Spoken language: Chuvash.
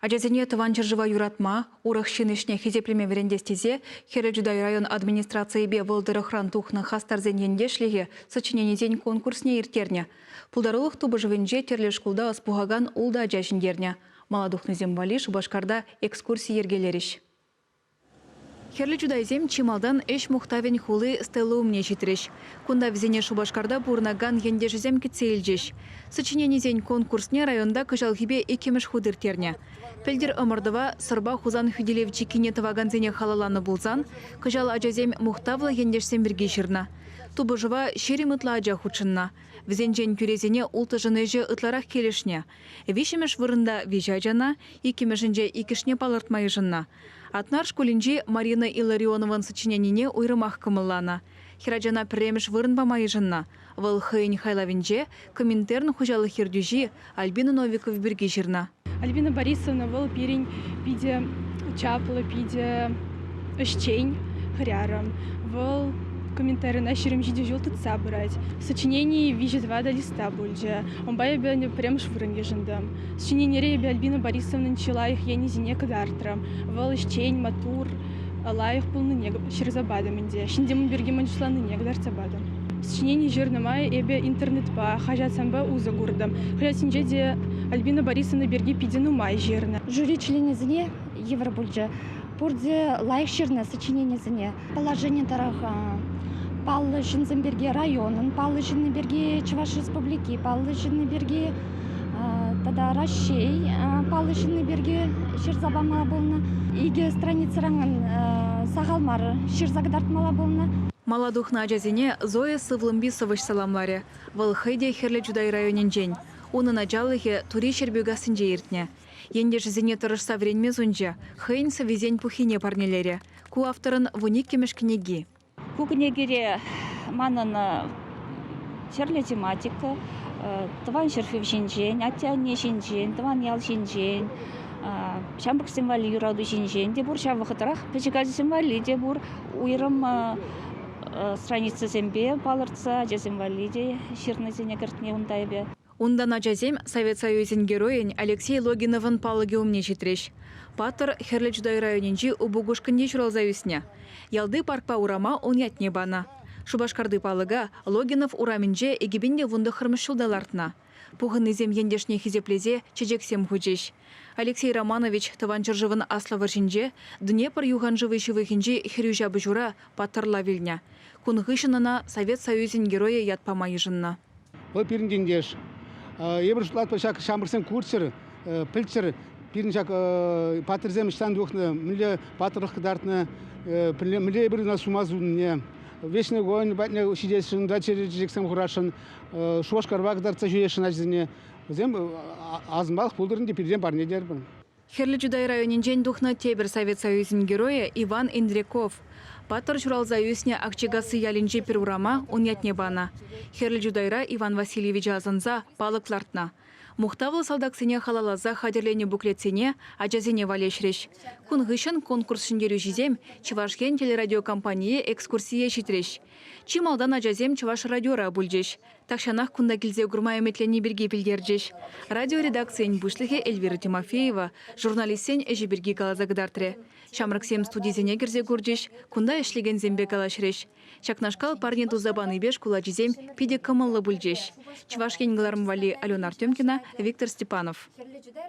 Ачасене Тӑван ҫӗршыва юратма, урӑх ҫын ӗҫне хисеплеме вӗрентес тесе Хӗрлӗ Чутай район администрацийӗпе вӑл тӑрӑхран тухнӑ хастарсен ентешлӗхӗ сочиненисен конкурсне ирттернӗ. Пултарулӑх тупӑшӑвӗнче тӗрлӗ шкулта ӑс пухакан ултӑ ача ҫӗнтернӗ. Мала тухнисем валли Шупашкарта экскурси йӗркелерӗҫ. Хӗрлӗ Чутайсем чи малтан ӗҫ мухтавӗн хули стела умне ҫитрӗҫ. Кунта вӗсене Шупашкарта пурӑнакан ентешӗсем кӗтсе илчӗҫ. Сочиненисен конкурсне районта кӑҫалхипе иккӗмӗш хут ирттернӗ. Пӗлтӗр ӑмӑртӑва Сӑрпа Хусан хӳтӗлев чиккине тӑвакансене халалланӑ пулсан, кӑҫал ачасем мухтавлӑ ентешсем пирки ҫырнӑ. Тупӑшӑва 20 ытла ача хутшӑннӑ. Вӗсенчен тӳресене улттӑшӗн ӗҫӗ ытларах килӗшнӗ. Виҫҫӗмӗш вырӑнта виҫӗ ачана, иккӗмӗшӗнче иккӗшне палӑртма йышӑннӑ. Атнар шкулӗнчи Марина Илларионован сочиненине уйрӑмах кӑмӑлланӑ. Хӗрачана пӗрремӗш вырӑн пама йышӑннӑ. Вӑл хӑйӗн хайлавӗнче Коминтерн хуҫалӑх ертӳҫи Альбина Новикова пирки ҫырнӑ. Альбина Борисовна вӑл пирӗн питӗ чаплӑ, питӗ ӗҫчен хӗрарӑм. Вӑл Коминтерна 27 ҫул тытса пырать. Сочинени виҫӗ-тӑватӑ листа пулчӗ. Унпа эпӗ пӗрремӗш вырӑн йышӑнтӑм. Сочиненире эпӗ Альбина Борисовнӑн чи лайӑх енӗсене кӑтартрӑм. Вӑл ӗҫчен, маттур, лайӑх пулнине ҫырса патӑм ӗнтӗ. Ҫынсем ун пирки мӗн шутланине кӑтартса патӑм. Сочинени ҫырнӑ май эпӗ интернетпа, хаҫатсемпе усӑ куртӑм. Хаҫатсенче те Альбина Борисовна пирки питӗ нумай ҫырнӑ. Жюри членӗсене йывӑр пулчӗ. Пурте лайӑх ҫырнӑ сочиненисене. Положени тӑрӑх паллӑ ҫынсем пирки районӑн паллӑ ҫынни пирки Чӑваш Республики паллӑ ҫынни пирки тата Раҫҫей паллӑ ҫынни пирки ҫырса памалла пулнӑ. Икӗ страницӑран сахал мар ҫырса кӑтартмалла пулнӑ. Мала тухнӑ ачасене Зоя Сывлӑмпи сӑвӑҫ саламларӗ. Вӑл хӑй те Хӗрлӗ Чутай районӗнчен. Унӑн ачалӑхӗ Тури Ҫӗрпӳкассинче иртнӗ. Ентешӗсене тӑрӑшса вӗренме сунчӗ, хӑйӗн сӑввисен пуххине парнелерӗ. Ку авторӑн вуниккӗмӗш кӗнеки. Ку кӗнекере манӑн тӗрлӗ тематика, тӑван ҫӗршыв ҫинчен, атте-анне ҫинчен, тӑван ял ҫинчен, ҫамрӑксем валли юрату ҫинчен те пур. Ҫав вӑхӑтрах пӗчӗк ачасем валли те пур. Уйрӑм страницӑсемпе палӑртса ачасем валли те ҫырнисене кӗртнӗ унта эпӗ. Унтан ачасем Совет Союзӗн Геройӗн Алексей Логиновӑн палӑкӗ умне ҫитрӗҫ. Паттӑр Хӗрлӗ Чутай районӗнчи Упукушкӑньте ҫуралса ӳснӗ. Ялти паркпа урама ун ятне панӑ. Шупашкарти палӑка Логинов урамӗнче 2019 ҫулта лартнӑ. Пухӑннисем ентешне хисеплесе чечексем хучӗҫ. Алексей Романович Тӑван ҫӗршывӑн Аслӑ вӑрҫинче Днепр юханшывӗ ҫывӑхӗнчи хӗрӳ ҫапӑҫура паттӑрла вилнӗ. Кун хыҫҫӑн ӑна Совет Союзӗн Геройӗ ят пама йышӑннӑ. Вӑл пирӗн ентеш. Эпир шутлатпӑр, ҫак ҫамрӑксем курччӑр, пӗлччӗр, пирӗн ҫак паттӑрсем ӑҫтан тухнӑ, мӗнле паттӑрлӑх кӑтартнӑ, мӗнле эпир ӑна сума сунине. Вечный огонь патне ҫитесшӗн, унта чечексем хурасшӑн, Шупашкарпа кӑтартса ҫӳресшӗн ачасене. Вӗсем асӑнмалӑх пултӑр ӗнтӗ, пиртен парне терпӗр. Хӗрлӗ Чутай районӗнчен тухнӑ тепӗр Совет Союзӗн Геройӗ Иван Индряков. Паттӑр ҫуралса ӳснӗ Акчикасси ялӗнчи пӗр урама ун ятне панӑ. Хӗрлӗ Чутайра Иван Васильевича асӑнса палӑк лартнӑ. Мухтавлӑ салтаксене халалласа хатӗрленӗ буклетсене ачасене валеҫрӗҫ. Кун хыҫҫӑн конкурс ҫӗнтерӳҫисем Чӑваш Ен телерадиокомпание экскурсие ҫитрӗҫ. Чи малтан ачасем Чӑваш радиора пулчӗҫ. Тахҫанах кунта килсе курма ӗмӗтленни пирки пӗлтерчӗҫ. Радио редакцийӗн пуҫлӑхӗ Эльвира Тимофеева журналистсен ӗҫӗ пирки каласа кӑтартрӗ. Ҫамрӑксем студисене кӗрсе курчӗҫ, кунта ӗҫлекенсемпе калаҫрӗҫ. Ҫакнашкал парне туса панипе шкул ачисем питӗ кӑмӑллӑ пулчӗҫ. Чӑваш Ен кӑларӑм валли Алена Артемкина, Виктор Степанов.